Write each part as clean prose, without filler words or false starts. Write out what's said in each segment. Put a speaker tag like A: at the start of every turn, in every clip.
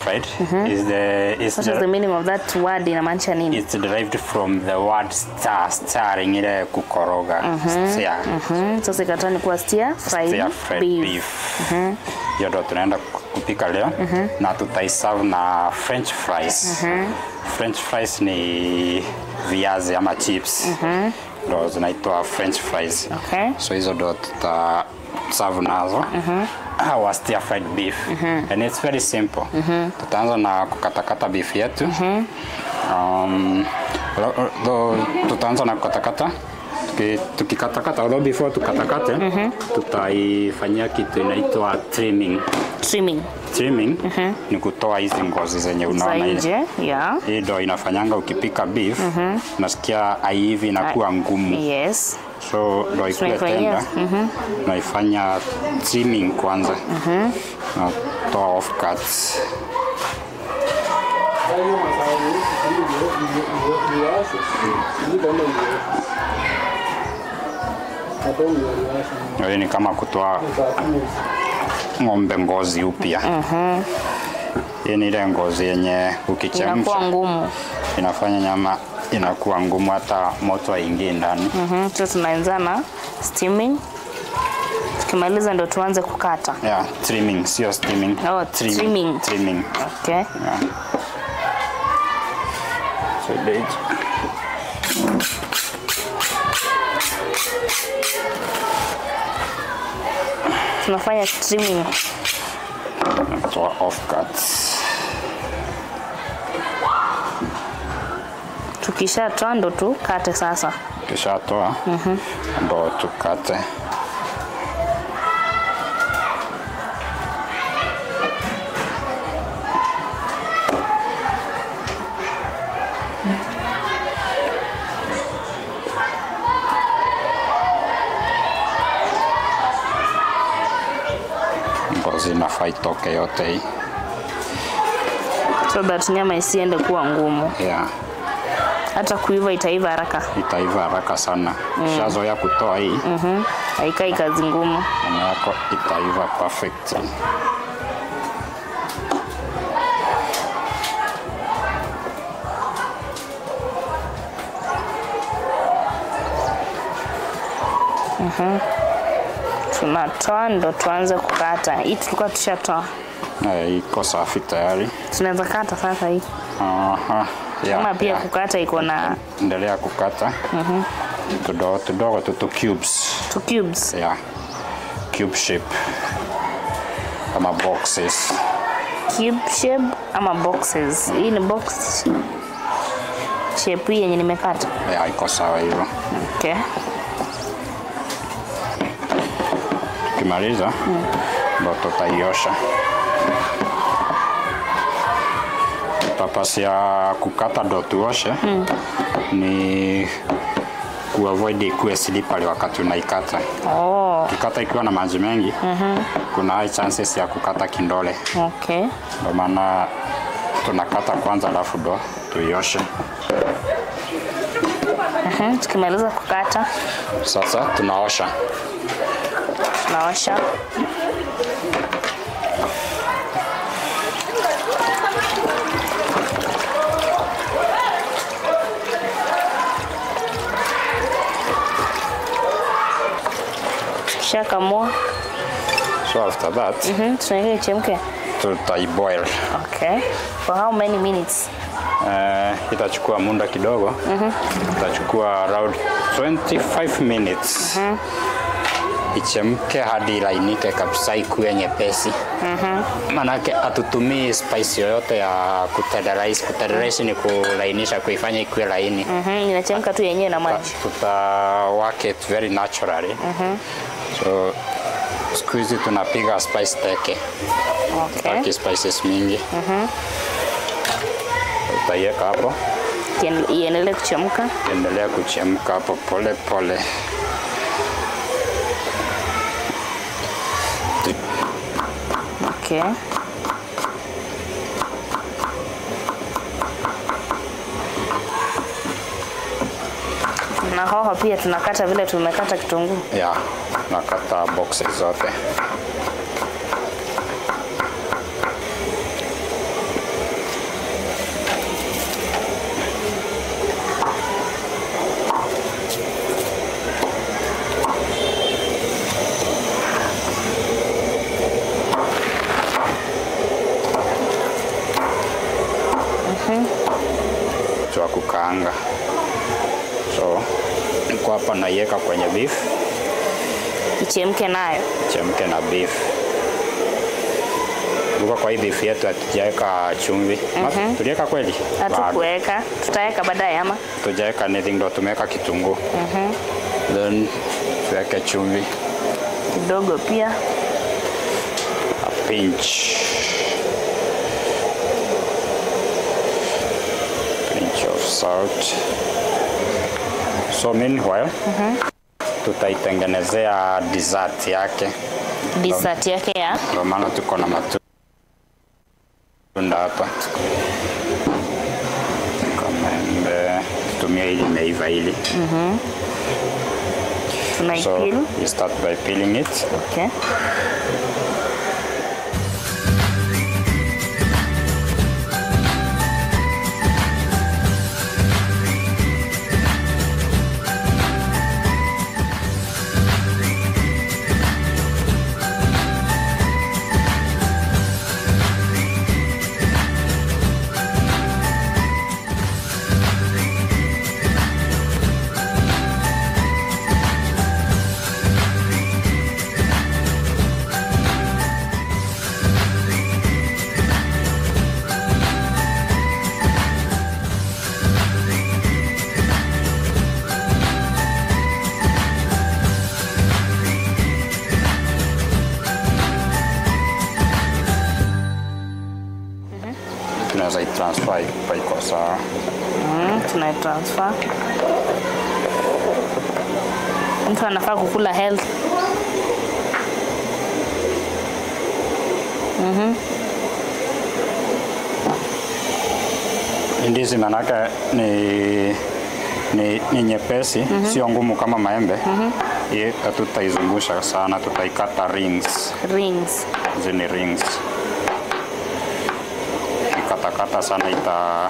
A: Fried is the is
B: What is the meaning of that word, inamaanisha nini?
A: It's derived from the word stir, stirring, ile kukoroga. Stir.
B: Sasa ikatani kuwa stir fried,
A: Stir fried beef. Hiyo ndo tunaenda kupika leo na tutaiserve na French fries. French fries ni viazi ama chips. Ndo zinaitwa French fries.
B: Okay.
A: So hizo ndo tuta serve nazo. Our stir fried beef. And it's very simple. Tutaanza na kukatakata beef yetu. Tutaanza na kukatakata. Tukikatakata, although before tukatakate, tutaifanyia kitu inaitwa trimming.
B: Trimming.
A: Trimming ni kutoa hizi ngozi zenye unaona
B: nje. Yeah.
A: Hii ndo inafanyanga ukipika beef, nasikia haivi inakuwa ngumu.
B: Yes.
A: So ndo ikuwe tender. Naifanya trimming kwanza. Natoa off cuts. Hii ni kama kutoa ng'ombe ngozi upya. Hii ni ile ngozi yenye ukichemsha
B: inakuwa ngumu.
A: Inafanya nyama inakuwa ngumu hata moto haingii ndani.
B: Sasa tunaanza na steaming. Tukimaliza ndo tuanze kukata.
A: Yeah, trimming, sio steaming.
B: Oh, trimming.
A: Trimming.
B: Okay.
A: Yeah. So date.
B: Tunafanya trimming.
A: Natoa off cuts.
B: Tukishatoa ndo tukate sasa.
A: Tukishatoa ndo tukate. Ngozi inafaa itoke yote hii.
B: So that nyama isiende kuwa ngumu.
A: Yeah.
B: Hata kuiva itaiva haraka.
A: Itaiva haraka sana. Shazoea kutoa hii.
B: Haikai kazi ngumu.
A: Nyama yako itaiva perfect.
B: Tunatoa ndo tuanze kukata. Hii tulikuwa tushatoa.
A: Iko safi tayari.
B: Tunaweza kata sasa hii.
A: Yeah,
B: kama pia kukata iko na
A: endelea kukata. Tudogo tudogo tu cubes.
B: Two cubes.
A: Yeah. Cube shape. Kama boxes.
B: Cube shape ama boxes. Hii ni box shape hii yenye nimekata.
A: Yeah, iko sawa hivyo.
B: Okay.
A: Tukimaliza ndo tutaiosha. Purpose ya kukata ndo tuoshe ni kuavoid ikuwe slippery wakati unaikata. Ukikata ikiwa na maji mengi, kuna high chances ya kukata kindole.
B: Okay.
A: Ndio maana tunakata kwanza alafu ndo tuioshe.
B: Tukimaliza kukata
A: sasa tunaosha.
B: Tunaosha. Tukishakamua.
A: So after that,
B: tunaweka ichemke.
A: Tutaiboil.
B: Okay. For how many minutes?
A: Itachukua muda kidogo. Itachukua around 25 minutes. Ichemke hadi ilainike kabisa ikuwe nyepesi. Manake hatutumii spice yoyote ya kutenderize. Kutenderize ni kulainisha, kuifanya ikuwe laini.
B: Inachemka tu yenyewe na maji.
A: Tuta work it very naturally. So siku hizi tunapiga spice teke.
B: Okay.
A: Tutaki spices mingi. Tutaiweka hapo.
B: Iendelee kuchemka.
A: Endelea kuchemka hapo pole pole.
B: Okay. Na hoho pia tunakata vile tumekata kitunguu.
A: Yeah, nakata boxes zote. Wa kukaanga. So niko hapa naiweka kwenye beef.
B: Ichemke nayo.
A: Ichemke na beef. Kumbuka kwa hii beef yetu hatujaweka chumvi. Tuliweka kweli?
B: Hatukuweka. Tutaweka baadaye ama?
A: Tujaweka anything, ndo tumeweka kitunguu. Then tuweke chumvi
B: kidogo pia.
A: A pinch. Pinch of salt. So meanwhile, tutaitengenezea dessert yake.
B: Dessert yake ya?
A: Ndio maana tuko na matunda hapa. Kama embe, tutumie ili imeiva ili.
B: Tunaipeel.
A: So you start by peeling it.
B: Okay.
A: Tunaweza transfer iko sawa.
B: Tuna transfer. Mtu anafaa kukula health.
A: Ndizi manake ni nyepesi, sio ngumu kama maembe. Hii hatutaizungusha sana, tutaikata rings.
B: Rings.
A: Hizi ni rings. Katakata sana ita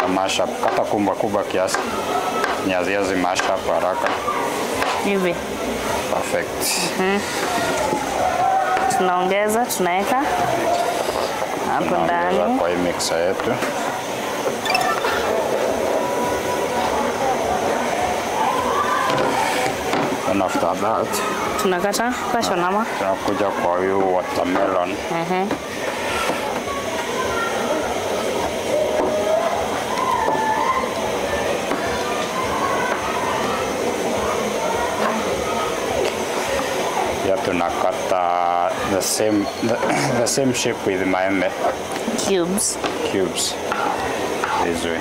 A: mash up. Kata kubwa kubwa kiasi. Ni haziwezi mash up haraka.
B: Hivi.
A: Perfect.
B: Tunaongeza, tunaweka hapo ndani.
A: Kwa hii mixer yetu. And after that,
B: tunakata passion ama?
A: Tunakuja kwa hiyo watermelon. Ya tunakata the same shape with maembe.
B: Cubes.
A: Cubes. This way.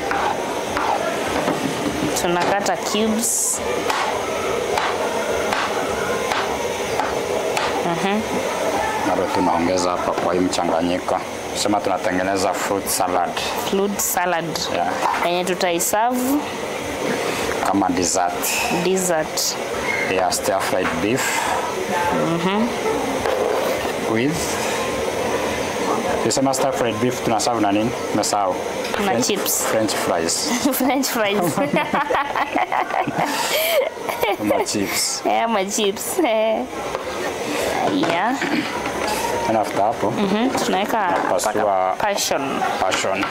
B: Tunakata cubes.
A: Nalo tunaongeza hapa kwa hii mchanganyiko. Sema tunatengeneza fruit salad.
B: Fruit salad.
A: Yeah.
B: Yenye tutaiserve
A: kama dessert.
B: Dessert.
A: Yeah, stir fried beef. With Tusema stir fried beef tunaserve na nini? Tumesahau.
B: Na chips.
A: French fries.
B: French fries.
A: Na chips.
B: Yeah, my chips. Yeah.
A: And after hapo,
B: tunaweka passion.
A: Passion.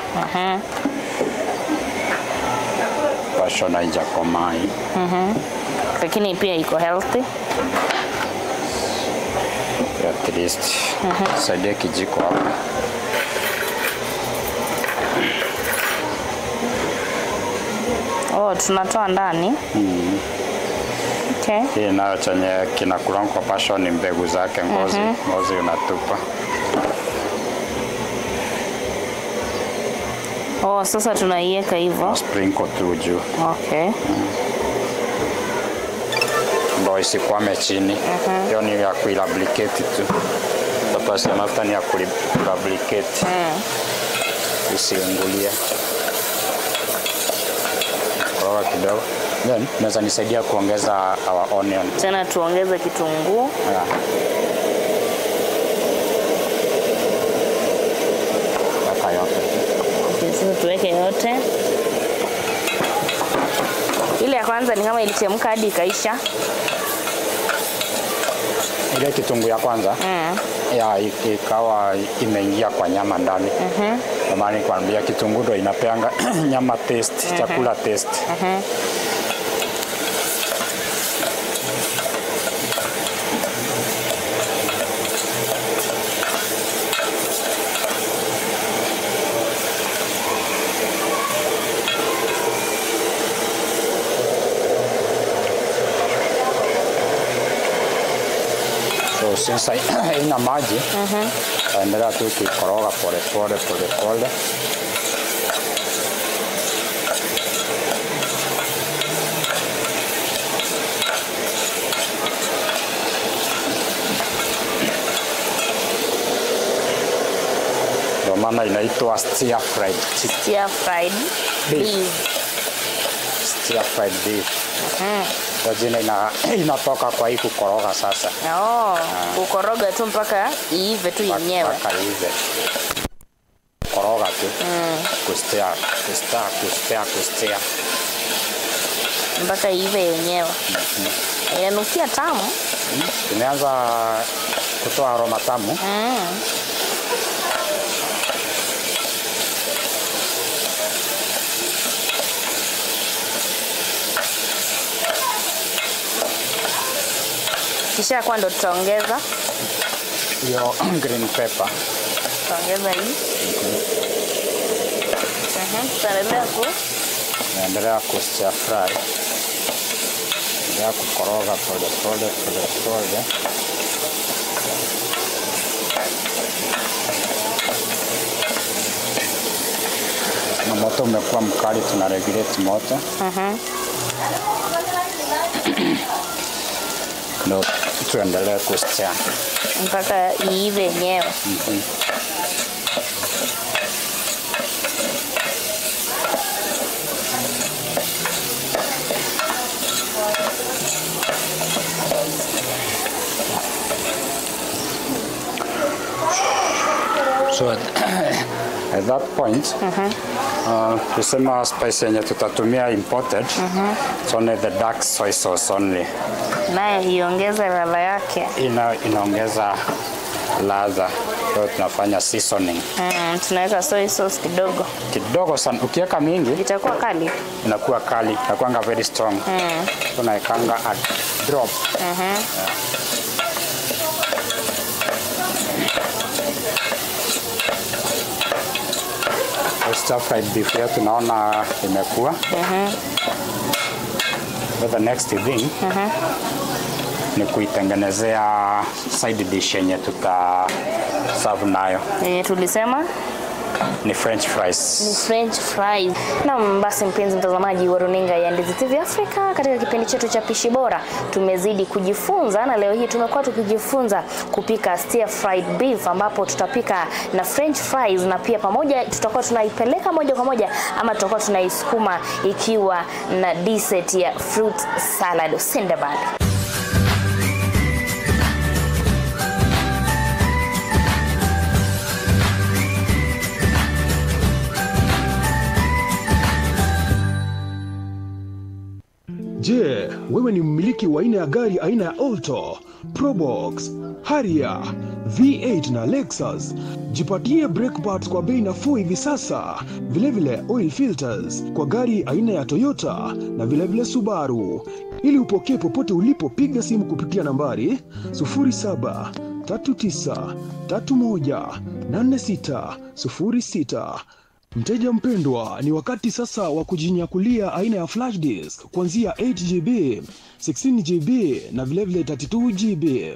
A: Passion haijakomaa.
B: Lakini pia iko healthy.
A: At least. Saidia kijiko hapo.
B: Oh, tunatoa ndani. Okay.
A: Hii nayo chenye kinakulangwa kwa passion ni mbegu zake, ngozi. Ngozi unatupa.
B: Oh, sasa tunaiweka hivyo.
A: Sprinkle tu juu.
B: Okay.
A: Ndio isikwame chini. Hiyo ni ya kuilablicate tu. Sasa mafuta ni ya kuilablicate. Isiungulie. Koroga kidogo. Then naweza nisaidia kuongeza our onion.
B: Tena tuongeze kitunguu.
A: Yeah. Weka yote.
B: Okay, sasa tuweke yote. Ile ya kwanza ni kama ilichemka hadi ikaisha.
A: Ile kitunguu ya kwanza? Ya ikawa imeingia kwa nyama ndani. Kwa maana nikwambia kitunguu ndo inapeanga nyama taste, chakula taste. So since haina maji, taendelea tu kuikoroga pole pole pole pole. Ndio maana inaitwa stir fried chicken.
B: Stir fried
A: Beef.
B: beef.
A: Stir fried beef. Kwa jina inatoka kwa hii kukoroga sasa.
B: Oh, kukoroga tu mpaka iive tu yenyewe.
A: Mpaka iive. Koroga tu. Kustir, kustir, kustir, kustir.
B: Mpaka iive yenyewe. Inanukia tamu.
A: Imeanza kutoa aroma tamu.
B: Kisha kwa ndo tutaongeza
A: Hiyo green pepper.
B: tutaongeza hii. Tutaendelea ku
A: Naendelea kustir fry. Endelea kukoroga pole pole pole pole. Na moto umekuwa mkali, tuna regulate moto. Ndio tuendelee kustir.
B: mpaka iive yenyewe.
A: So at that point, tusema spice yenye tutatumia imported, it's only the dark soy sauce only.
B: Nayo iongeze ladha yake.
A: Inaongeza ladha. Kwa hiyo tunafanya seasoning
B: Tunaweka soy sauce kidogo.
A: kidogo sana. Ukiweka mingi
B: Itakuwa kali.
A: inakuwa kali, inakuanga very strong. Tunaekanga a drop. Stir fried beef yetu naona imekuwa. But the next thing ni kuitengenezea side dish yenye tuta serve nayo
B: Yenye tulisema
A: ni French fries.
B: ni French fries. Naam, basi mpenzi mtazamaji wa runinga ya Ndizi TV Africa, katika kipindi chetu cha Pishi Bora tumezidi kujifunza, na leo hii tumekuwa tukijifunza kupika stir fried beef, ambapo tutapika na French fries, na pia pamoja tutakuwa tunaipeleka moja kwa moja ama tutakuwa tunaisukuma ikiwa na dessert ya fruit salad. Usiende mbali.
C: Je, wewe ni mmiliki wa aina ya gari aina ya Alto, Probox, Harrier, V8 na Lexus? Jipatie brake parts kwa bei nafuu hivi sasa. Vilevile oil filters kwa gari aina ya Toyota na vilevile Subaru. Ili upokee popote ulipo, piga simu kupitia nambari 0739318606. Mteja mpendwa, ni wakati sasa wa kujinyakulia aina ya flash disk kuanzia 8GB, 16GB na vilevile 32GB.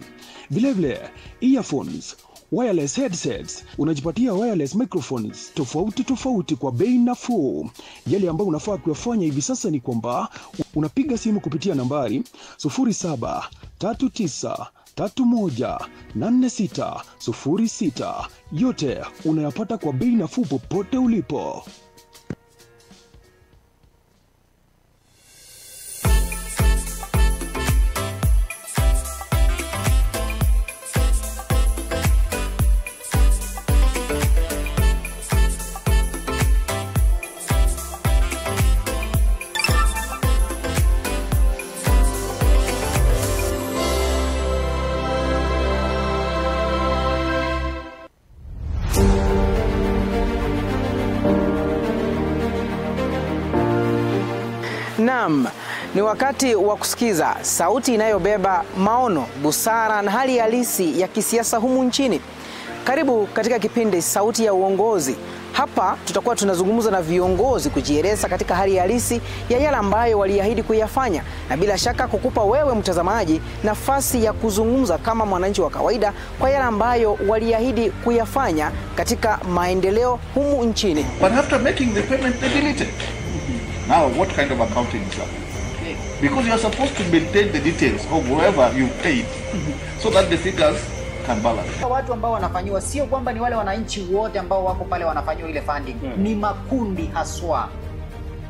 C: Vilevile earphones, wireless headsets, unajipatia wireless microphones tofauti tofauti kwa bei nafuu. Yale ambayo unafaa kuyafanya hivi sasa ni kwamba unapiga simu kupitia nambari 0739318606. Yote unayapata kwa bei nafuu popote ulipo.
D: Naam, ni wakati wa kusikiza sauti inayobeba maono, busara na hali halisi ya kisiasa humu nchini. Karibu katika kipindi Sauti ya Uongozi. Hapa tutakuwa tunazungumza na viongozi kujieleza katika hali halisi ya yale ambayo waliahidi kuyafanya, na bila shaka kukupa wewe mtazamaji nafasi ya kuzungumza kama mwananchi wa kawaida kwa yale ambayo waliahidi kuyafanya katika maendeleo humu nchini.
E: But after making the payment, they delete it. Now, what kind of accounting is that? Because you are supposed to maintain the details of whoever you paid so that the figures can balance.
F: Watu ambao wanafanyiwa sio kwamba ni wale wananchi wote ambao wako pale wanafanyiwa ile funding, ni makundi haswa,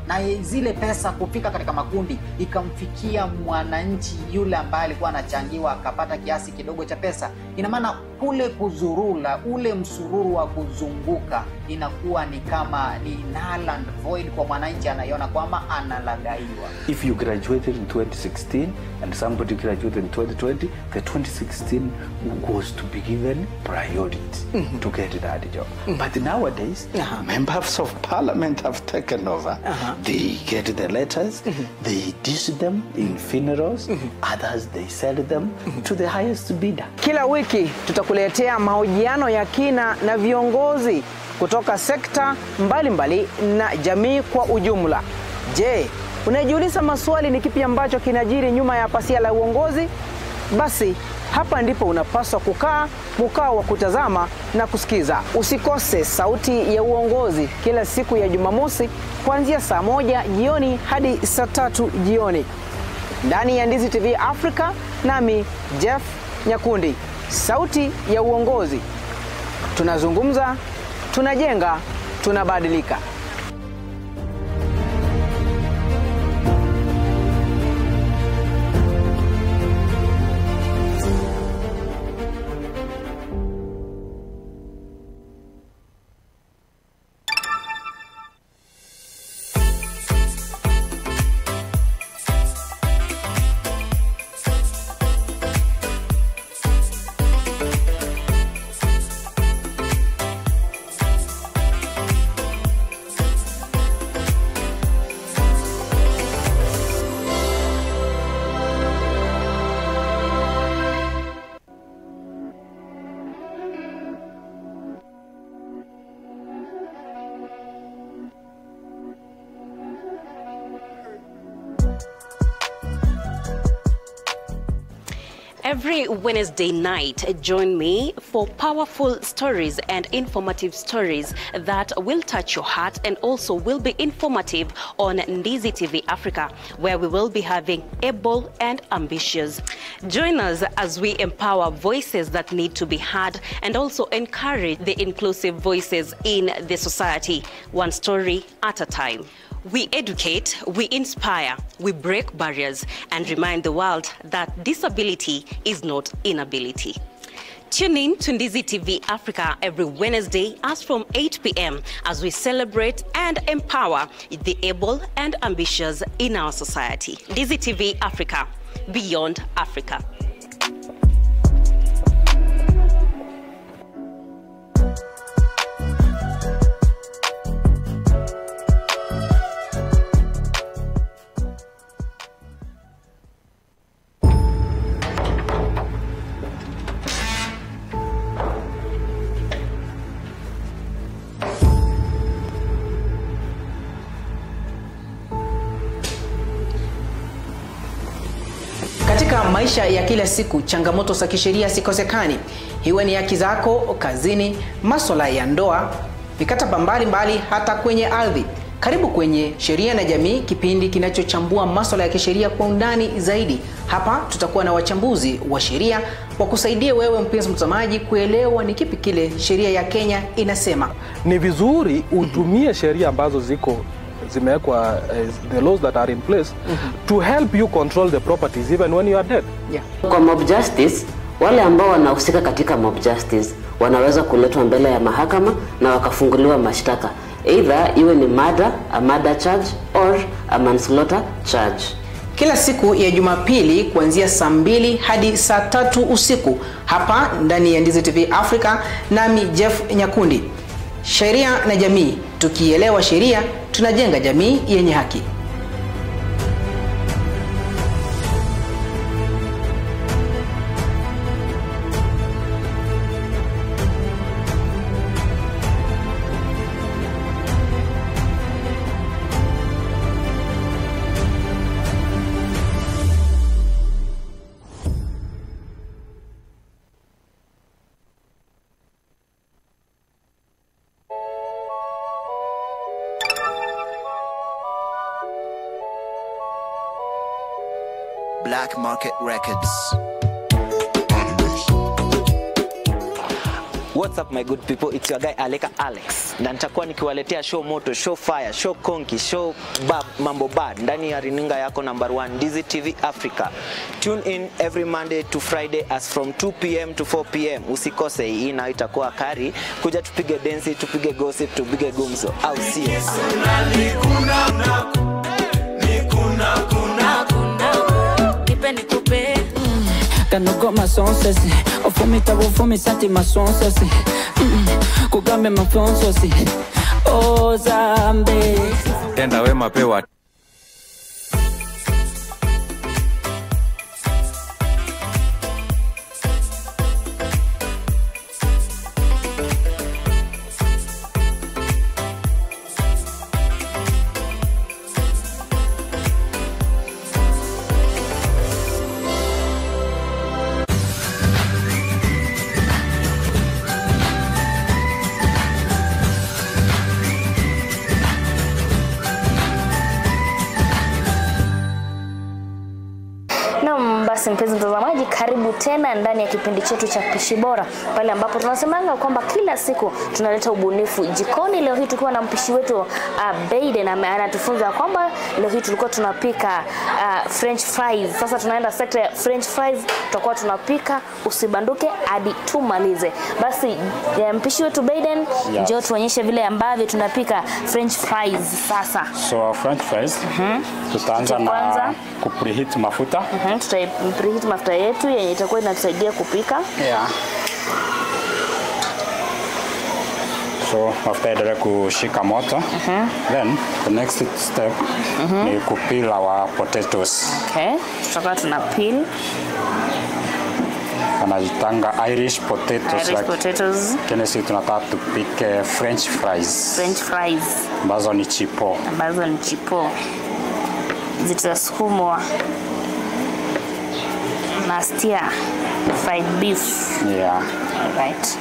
F: na zile pesa kufika katika makundi ikamfikia mwananchi yule ambaye alikuwa anachangiwa akapata kiasi kidogo cha pesa. Ina maana kule kuzurula, ule msururu wa kuzunguka inakuwa ni kama ni null and void kwa mwananchi, anaiona kwamba analagaiwa.
G: If you graduated in 2016 and somebody graduated in 2020, the 2016 was to be given priority to get that job. But nowadays, members of parliament have taken over. They get the letters, they dish them in funerals, others they sell them to the highest bidder.
D: Kila wiki tutakuletea mahojiano ya kina na viongozi kutoka sekta mbalimbali na jamii kwa ujumla. Je, unajiuliza maswali ni kipi ambacho kinajiri nyuma ya pasia la uongozi? Basi hapa ndipo unapaswa kukaa mkao wa kutazama na kusikiza. Usikose Sauti ya Uongozi kila siku ya Jumamosi kuanzia saa 1 jioni hadi saa 3 jioni. Ndani ya Ndizi TV Africa, nami Jeff Nyakundi. Sauti ya Uongozi. Tunazungumza, tunajenga, tunabadilika.
H: Every Wednesday night, join me for powerful stories and informative stories that will touch your heart and also will be informative on Ndizi TV Africa, where we will be having able and ambitious. Join us as we empower voices that need to be heard and also encourage the inclusive voices in the society, one story at a time. We educate, we inspire, we break barriers and remind the world that disability is not inability. Tune in to Ndizi TV Africa every Wednesday as from 8 p.m. as we celebrate and empower the able and ambitious in our society. Ndizi TV Africa, beyond Africa.
D: Katika maisha ya kila siku, changamoto za kisheria sikosekani. Iwe ni haki zako kazini, masuala ya ndoa, mikataba mbalimbali, hata kwenye ardhi. Karibu kwenye Sheria na Jamii, kipindi kinachochambua masuala ya kisheria kwa undani zaidi. Hapa tutakuwa na wachambuzi wa sheria wakusaidie wewe mpenzi mtazamaji kuelewa ni kipi kile sheria ya Kenya inasema.
I: Ni vizuri utumie sheria ambazo ziko zimewekwa, the laws that are in place to help you control the properties even when you are dead.
D: Yeah.
J: Kwa mob justice, wale ambao wanahusika katika mob justice wanaweza kuletwa mbele ya mahakama na wakafunguliwa mashtaka, either iwe ni murder, a murder charge or a manslaughter charge.
D: Kila siku ya Jumapili kuanzia saa 2 hadi saa 3 usiku hapa ndani ya Ndizi TV Africa, nami Jeff Nyakundi. Sheria na Jamii, tukielewa sheria tunajenga jamii yenye haki.
K: Black Market Records.
L: What's up my good people, it's your guy Aleka Alex, na nitakuwa nikiwaletea show moto, show fire, show konki, show bab, mambo bad ndani ya runinga yako number 1 Ndizi TV Africa. Tune in every Monday to Friday as from 2 p.m. to 4 p.m. Usikose, hii nayo itakuwa kari. Kuja tupige densi, tupige gossip, tupige gumzo, au sio?
M: Kanogoma sonsesi ofumita bufumisa nti masonsosi kugambe mafonsosi ozambe
N: tenda wema pewa.
B: Basi mpenzi mtazamaji, karibu tena ndani ya kipindi chetu cha Pishi Bora, pale ambapo tunasemanga kwamba kila siku tunaleta ubunifu jikoni. Leo hii tukiwa na mpishi wetu Beiden, anatufunza kwamba leo hii tulikuwa tunapika French fries. Sasa tunaenda sekta ya French fries, tutakuwa tunapika usibanduke hadi tumalize. Basi mpishi wetu Beiden, njoo tuonyeshe vile ambavyo tunapika French fries sasa.
A: So French fries tutaanza na kupreheat mafuta.
B: Tutapreheat mafuta yetu yenye itakuwa inatusaidia kupika.
A: Yeah. So mafuta yaendelee kushika moto. Then the next step ni kupeel our potatoes.
B: Okay. Tutakuwa tuna peel.
A: Wanajitanga Irish potatoes.
B: Irish potatoes.
A: Kene sisi tunataka tupike French fries.
B: French fries.
A: Ambazo ni chipo.
B: Ambazo ni chipo. Zitasukumwa na stir fried beef.
A: Yeah.
B: All right.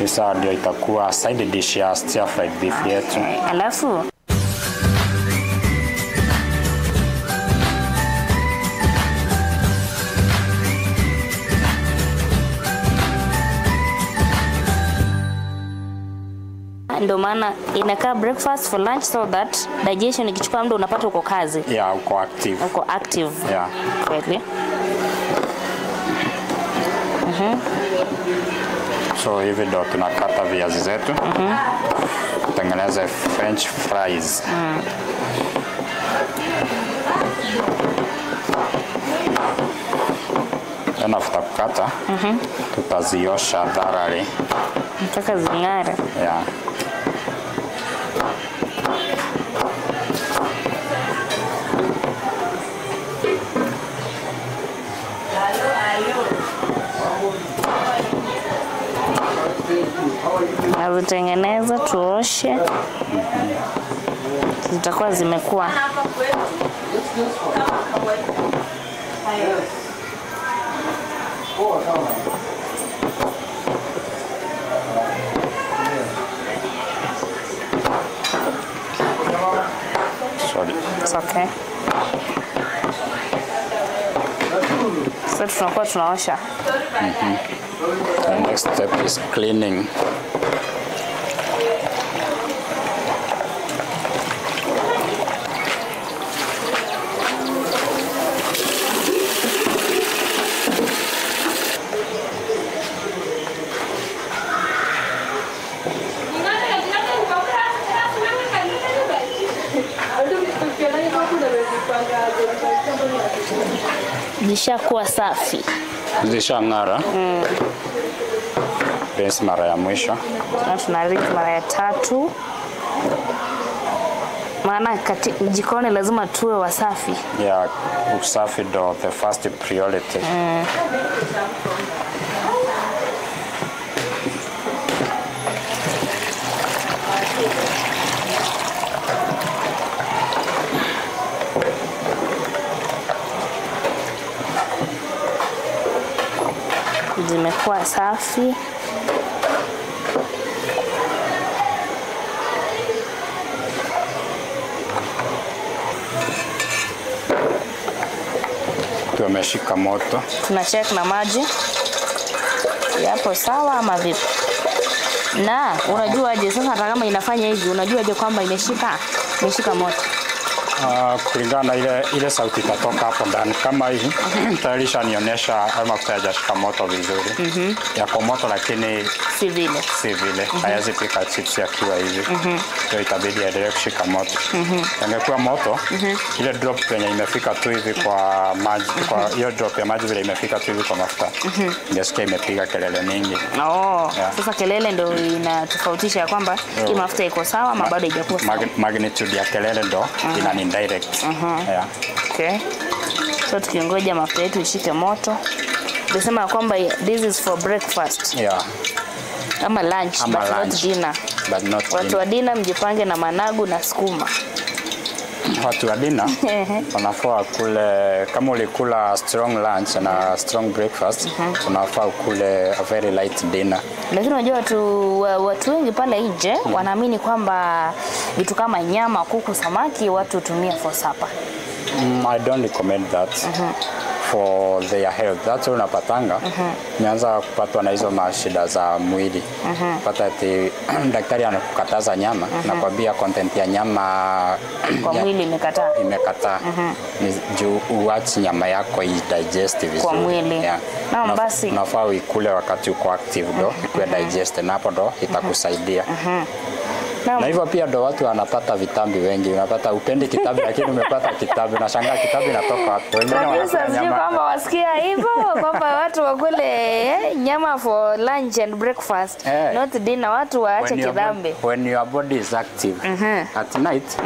A: Isa ndio itakuwa side dish ya stir fried beef yetu.
B: Alafu ndio maana inakaa breakfast for lunch, so that digestion ikichukua muda unapata uko kazi.
A: Yeah, uko active.
B: Uko active.
A: Yeah.
B: Kweli.
A: So hivi ndo tunakata viazi zetu. Kutengeneza French fries. Then after kukata, tutaziosha thoroughly.
B: Mpaka zing'are.
A: Yeah.
B: Nazitengeneza tuoshe. Zitakuwa zimekuwa.
A: Sorry.
B: It's okay. Sasa tunakuwa tunaosha.
A: The next step is cleaning. Zishakuwa safi. Zishang'ara. Rinse mara ya mwisho.
B: Na tunarinse mara ya tatu. Maana jikoni lazima tuwe wasafi.
A: Yeah, usafi ndo the first priority.
B: Zimekuwa safi.
A: Yameshika moto.
B: Tuna check na maji yapo sawa ama vipi? Na unajuaje sasa hata kama inafanya hivi, unajuaje kwamba imeshika moto?
A: Kulingana na ile sauti itatoka hapo ndani kama hii tayari ishanionyesha hayo mafuta hayajashika moto vizuri. Yako moto lakini
B: si vile.
A: Si vile. Hayawezi pika chips yakiwa hivi. Ndio itabidi yaendelee kushika moto. Yangekuwa moto, ile drop yenye imefika tu hivi kwa maji, kwa hiyo drop ya maji vile imefika tu hivi kwa mafuta. Ingesikia imepiga kelele mingi.
B: Yeah. Sasa kelele ndio inatofautisha kwamba hii mafuta iko sawa ama bado haijakuwa sawa.
A: Magnitude ya kelele ndo ina indirect. Yeah.
B: Okay. So tukingoja mafuta yetu ishike moto. Tunasema kwamba this is for breakfast.
A: Yeah.
B: Ama lunch,
A: ama
B: but
A: lunch.
B: Not dinner.
A: But not
B: watu wa dinner mjipange na managu na sukuma.
A: Watu wa dinner wanafaa kule, kama ulikula strong lunch na strong breakfast, unafaa ukule a very light dinner.
B: Lakini unajua watu wengi pale nje wanaamini kwamba vitu kama nyama, kuku, samaki watu hutumia for supper.
A: I don't recommend that. For their health. That's unapatanga. Nianza kupatwa na hizo mashida za mwili. Pata ati daktari anakukataza nyama, nakwambia content ya nyama
B: kwa mwili imekataa.
A: Imekataa. Ni juu uache nyama yako i-digest vizuri.
B: Kwa mwili.
A: Yeah.
B: Na basi
A: unafaa uikule wakati uko active ndo ikuwe digest, na hapo ndo itakusaidia. Na hivyo pia ndo watu wanapata vitambi wengi. Unapata upendi kitambi lakini umepata kitambi, unashangaa kitambi inatoka wapi. Wengine wanakula nyama.
B: Kwamba wasikia hivyo kwamba watu wakule nyama for lunch and breakfast, not dinner, watu waache kitambi.
A: When your body is active at night,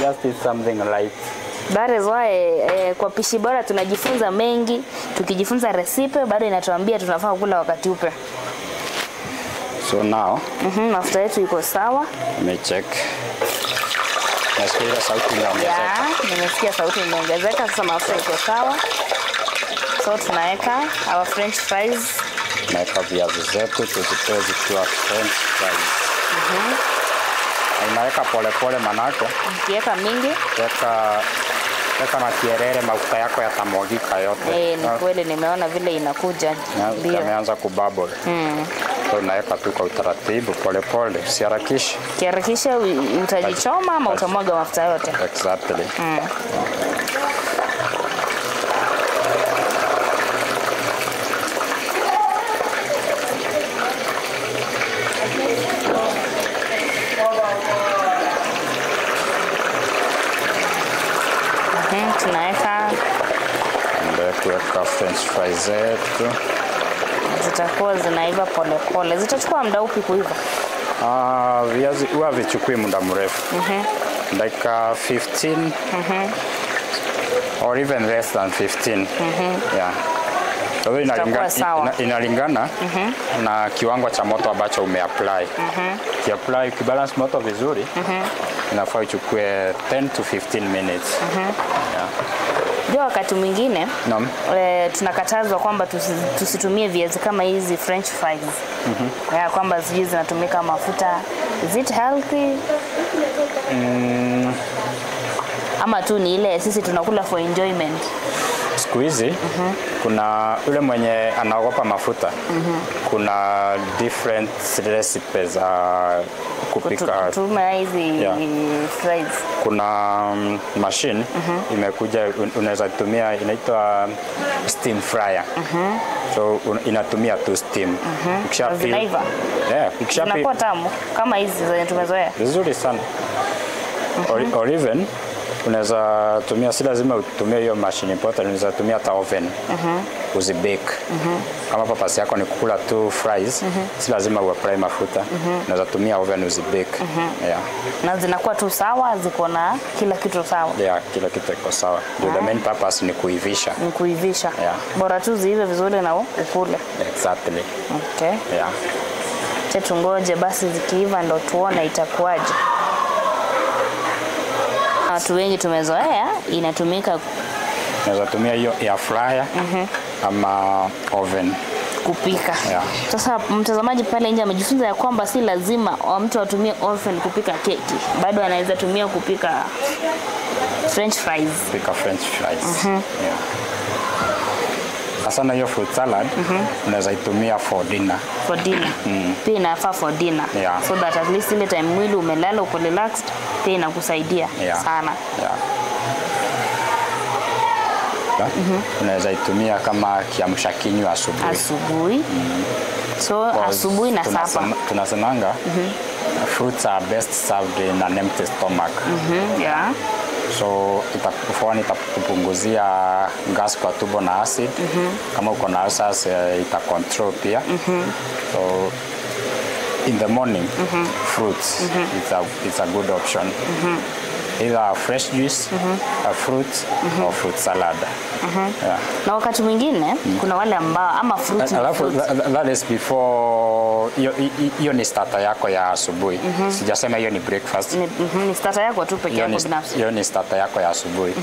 A: just eat something light.
B: That is why kwa Pishi Bora tunajifunza mengi. Tukijifunza recipe bado inatuambia tunafaa kula wakati upe.
A: So now,
B: mafuta yetu iko sawa.
A: Nimecheck. Nasikia sauti imeongezeka.
B: Yeah, nimesikia sauti imeongezeka. Sasa mafuta iko sawa. So tunaweka our french fries.
A: Tunaweka viazi zetu tuzitoe zikiwa french fries. Unaweka pole pole manake.
B: Ukiweka mingi,
A: weka na kierere, mafuta yako yatamwagika yote.
B: Ni kweli nimeona vile inakuja. Ndio.
A: Yameanza kububble. So unaweka tu kwa utaratibu pole pole, usiharakishe.
B: Ukiharakisha utajichoma ama utamwaga mafuta yote.
A: Exactly.
B: Tunaweka
A: ndio kuweka french fries zetu.
B: Zitakuwa zinaiva pole pole. Zitachukua muda upi kuiva?
A: Viazi huwa vichukui muda mrefu. Like 15 or even less than 15. Yeah. So inalingana na kiwango cha moto ambacho umeapply. Ukiapply, ukibalance moto vizuri, inafaa ichukue 10 to 15 minutes. Yeah.
B: Ndio wakati mwingine tunakatazwa kwamba tusitumie viazi kama hizi french fries. Ya kwamba sijui zinatumika mafuta. Is it healthy? Ama tu ni ile sisi tunakula for enjoyment.
A: Siku hizi kuna yule mwenye anaogopa mafuta. Kuna different recipes za kupika.
B: Kutumia hizi fries.
A: Kuna machine imekuja, unaweza tumia, inaitwa steam fryer. So inatumia tu steam.
B: Zinaiva.
A: Yeah,
B: zinakuwa tamu kama hizi zenye tumezoea.
A: Vizuri sana. Or even unaweza tumia, si lazima utumie hiyo machine important, unaweza tumia hata oven. Uzibake. Kama papasi yako ni kukula tu fries, si lazima uapply mafuta. Unaweza tumia oven uzibake. Yeah.
B: Na zinakuwa tu sawa, ziko na kila kitu sawa.
A: Yeah, kila kitu iko sawa. The main purpose ni kuivisha.
B: Ni kuivisha.
A: Yeah.
B: Bora tu ziive vizuri na ukule.
A: Exactly.
B: Okay.
A: Yeah.
B: Tungoje basi zikiiva ndo tuone itakuwaje. Watu wengi tumezoea inatumika,
A: unaweza tumia hiyo air fryer ama oven
B: kupika.
A: Yeah.
B: Sasa mtazamaji pale nje amejifunza ya kwamba si lazima mtu atumie oven kupika keki, bado anaweza tumia kupika french fries.
A: Kupika french fries. Yeah. Sana hiyo fruit salad unaweza itumia for dinner.
B: For dinner. Pia inafaa for dinner.
A: Yeah.
B: So that at least ile time mwili umelala uko relaxed, pia inakusaidia sana.
A: Yeah. Unaweza itumia kama kiamsha kinywa asubuhi.
B: Asubuhi. So asubuhi na sapa.
A: Tunasemanga fruits are best served in an empty stomach.
B: Yeah.
A: So itakupunguzia gas kwa tumbo na acid. Kama uko na ulcers ita control pia. So in the morning fruits it's a good option. Either fresh juice, a fruit or fruit salad. Yeah.
B: Na wakati mwingine kuna wale ambao ama fruit.
A: Alafu that is before hiyo ni starter yako ya asubuhi. Sijasema hiyo ni breakfast.
B: Ni starter yako tu peke yako binafsi.
A: Hiyo ni starter yako ya asubuhi.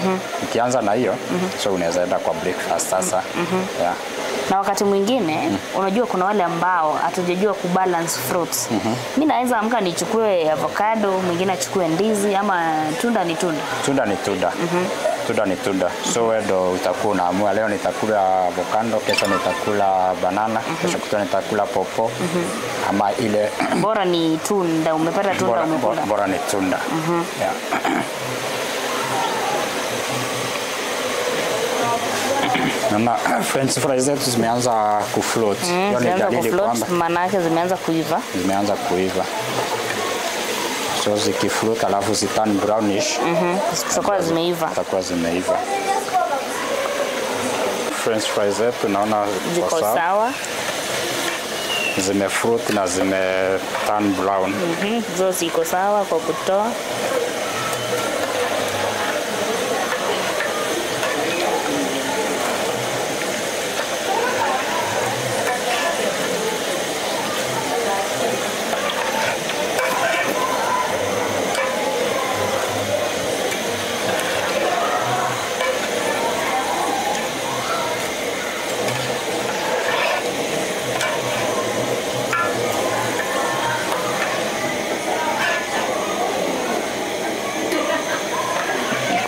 A: Ukianza na hiyo, so unaweza enda kwa breakfast sasa. Yeah.
B: Na wakati mwingine unajua kuna wale ambao hatujajua kubalance fruits. Mimi naweza amka nichukue avocado, mwingine achukue ndizi, ama tunda ni tunda.
A: Tunda ni tunda. Tunda ni tunda. So wewe ndo utakuwa unaamua leo nitakula avocado, kesho nitakula banana, kesho kutwa nitakula popo. Ama ile
B: bora ni tunda, umepata tunda umekula.
A: Bora ni tunda. Yeah. Na French fries zetu zimeanza kufloat.
B: Hiyo ni dalili kwamba maana yake zimeanza kuiva.
A: Zimeanza kuiva. So zikifloat alafu ziturn brownish.
B: Zitakuwa zimeiva.
A: Zitakuwa zimeiva. French fries zetu naona
B: ziko sawa.
A: Zimefloat na zime turn brown.
B: Zo ziko sawa kwa kutoa.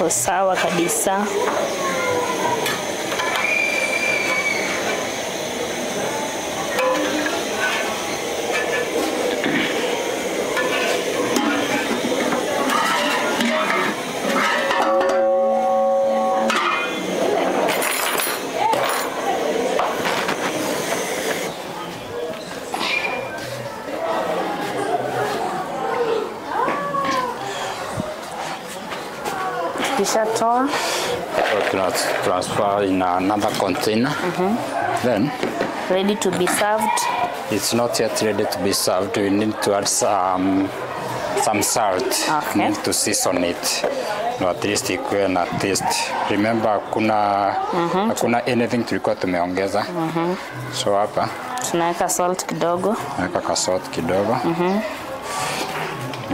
B: Sawa kabisa. Tukishatoa
A: transfer in another container. Then
B: ready to be served.
A: It's not yet ready to be served. We need to add some salt.
B: Okay.
A: Need to season it. No, at least ikuwe na taste. Remember hakuna anything tulikuwa tumeongeza. So hapa
B: tunaweka salt kidogo.
A: Naweka ka salt kidogo.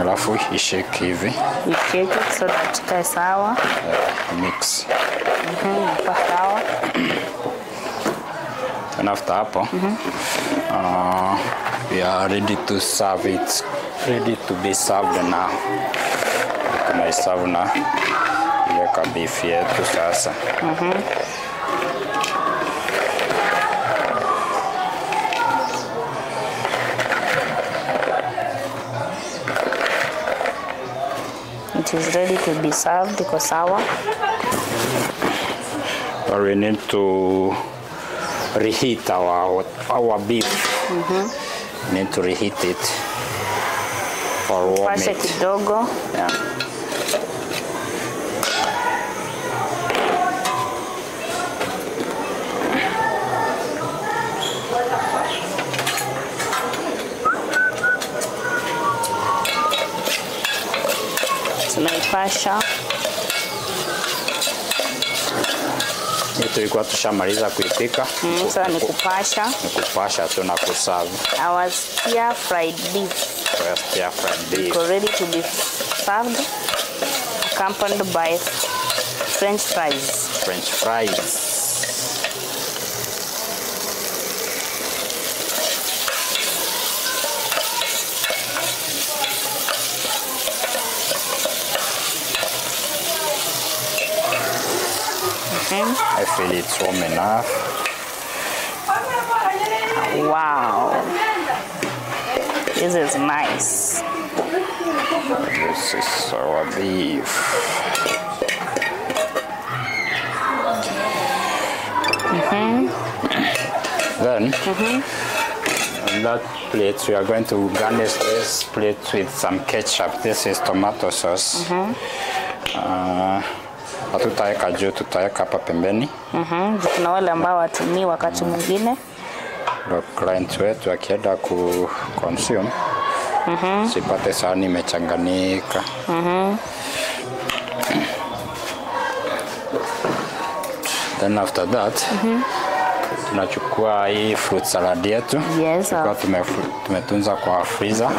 A: Alafu ishake hivi.
B: Ishake it so that ikae sawa.
A: Mix.
B: Inakuwa sawa.
A: And after hapo, we are ready to serve it. Ready to be served now. Tunaiserve na ile beef yetu sasa.
B: It is ready to be served. Iko sawa.
A: But we need to reheat our beef. Need to reheat it or warm
B: Pashe
A: it.
B: Kidogo.
A: Yeah.
B: Tunaipasha.
A: Tulikuwa tushamaliza kuipika.
B: Sasa ni kupasha.
A: Ni kupasha tu na kuserve.
B: Our stir fried beef.
A: Our stir fried beef.
B: It's ready to be served, accompanied by French fries.
A: French fries. I feel it's warm enough.
B: Wow. This is nice.
A: This is our beef. Then, on that plate, we are going to garnish this plate with some ketchup. This is tomato sauce. Hatutaweka juu, tutaweka hapa pembeni.
B: Kuna wale ambao watumii wakati mwingine.
A: Ndio client wetu akienda ku consume sipate sahani imechanganika. Then after that, tunachukua hii fruit salad yetu.
B: Yes,
A: tulikuwa tumetunza kwa freezer.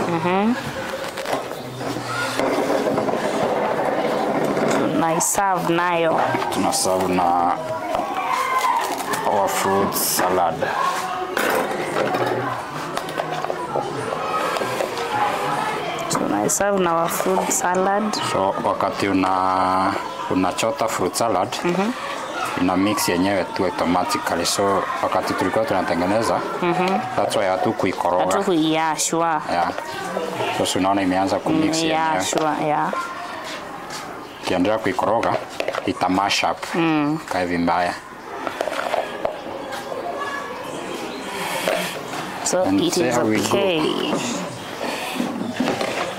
B: Tunaiserve nayo.
A: Tunaserve na our fruit salad.
B: Tunaiserve na our fruit salad.
A: So wakati unachota fruit salad, ina mix yenyewe tu automatically. So wakati tulikuwa tunatengeneza, that's why hatukuikoroga.
B: Yeah, sure.
A: Yeah. So unaona imeanza kumix yenyewe.
B: Yeah, sure, yeah.
A: Ukiendelea kuikoroga ita mash up. Kae vibaya.
B: So
A: And
B: it is
A: there we go.
B: okay.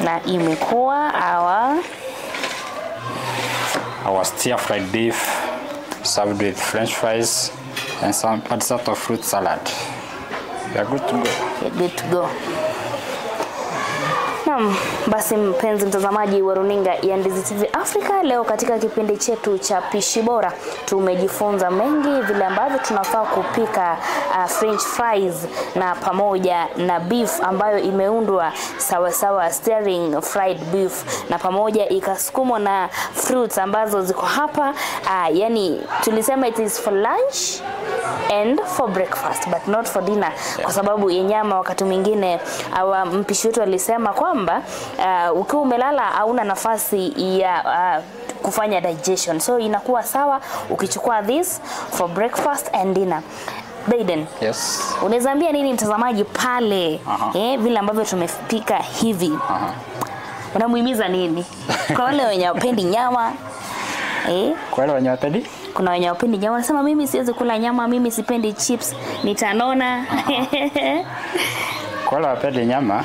B: Na imekuwa
A: our stir fried beef served with French fries and some sort of fruit salad. We are good to go.
B: We're good to go. Naam, basi mpenzi mtazamaji wa runinga ya Ndizi TV Africa, leo katika kipindi chetu cha Pishi Bora tumejifunza mengi vile ambavyo tunafaa kupika French fries na pamoja na beef ambayo imeundwa sawa sawa, stirring fried beef, na pamoja ikasukumwa na fruits ambazo ziko hapa. Yani tulisema it is for lunch and for breakfast but not for dinner, kwa sababu ya nyama. Wakati mwingine mpishi wetu alisema kwamba ukiwa umelala hauna nafasi ya kufanya digestion, so inakuwa sawa ukichukua this for breakfast and dinner. Baden,
A: yes,
B: unaweza ambia nini mtazamaji pale vile ambavyo tumepika hivi? Unamuhimiza nini kwa wale wenye wapendi nyama?
A: Kwa wale wenye wapendi?
B: Kuna wenye wapendi nyama wanasema mimi siwezi kula nyama, mimi sipendi chips, nitanona.
A: Kwa wale wapendi nyama,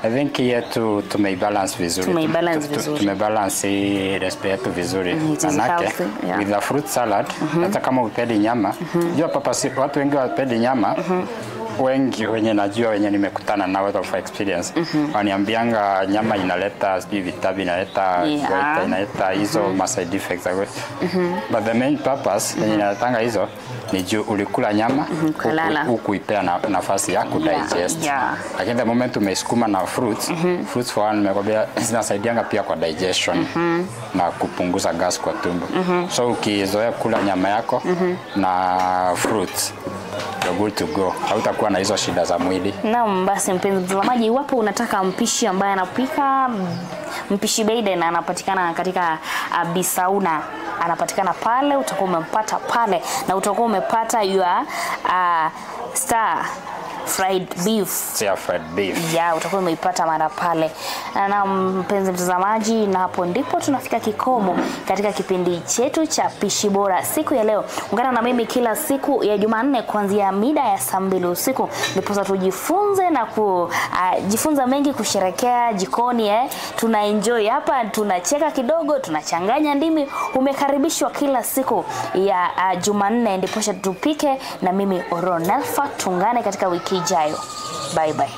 A: I think yetu tumeibalance vizuri.
B: Tumeibalance vizuri.
A: Tumebalance recipe yetu vizuri.
B: Manake,
A: with the fruit salad, hata kama upendi nyama, jua papa si, watu wengi wapendi nyama, wengi wenye najua wenye nimekutana na out of experience, waniambianga nyama inaleta sijui vitabu, inaleta goita, inaleta hizo ma side effects. But the main purpose yenye inaletanga hizo ni juu ulikula nyama hukuipea nafasi ya kudigest. Lakini the moment umeisukuma na fruits, fruits for one nimekwambia zinasaidianga pia kwa digestion na kupunguza gas kwa tumbo. So ukizoea kula nyama yako na fruits, you're good to go. Hautakuwa na hizo shida za mwili.
B: Naam, basi mpenzi mtazamaji, iwapo unataka mpishi ambaye anapika, mpishi Baden anapatikana katika Bisauna, anapatikana pale, utakuwa umempata pale na utakuwa umepata your star fried beef.
A: Stir fried beef.
B: Yeah, utakuwa umeipata mara pale. Na mpenzi mtazamaji, na hapo ndipo tunafika kikomo katika kipindi chetu cha Pishi Bora siku ya leo. Ungana na mimi kila siku ya Jumanne kuanzia mida ya saa 2 usiku, ndipo tujifunze na kujifunza mengi, kusherekea jikoni. Tuna enjoy hapa, tunacheka kidogo, tunachanganya ndimi. Umekaribishwa kila siku ya Jumanne ndipo tupike na mimi Oronelfa. Tungane katika wiki ijayo. Bye bye.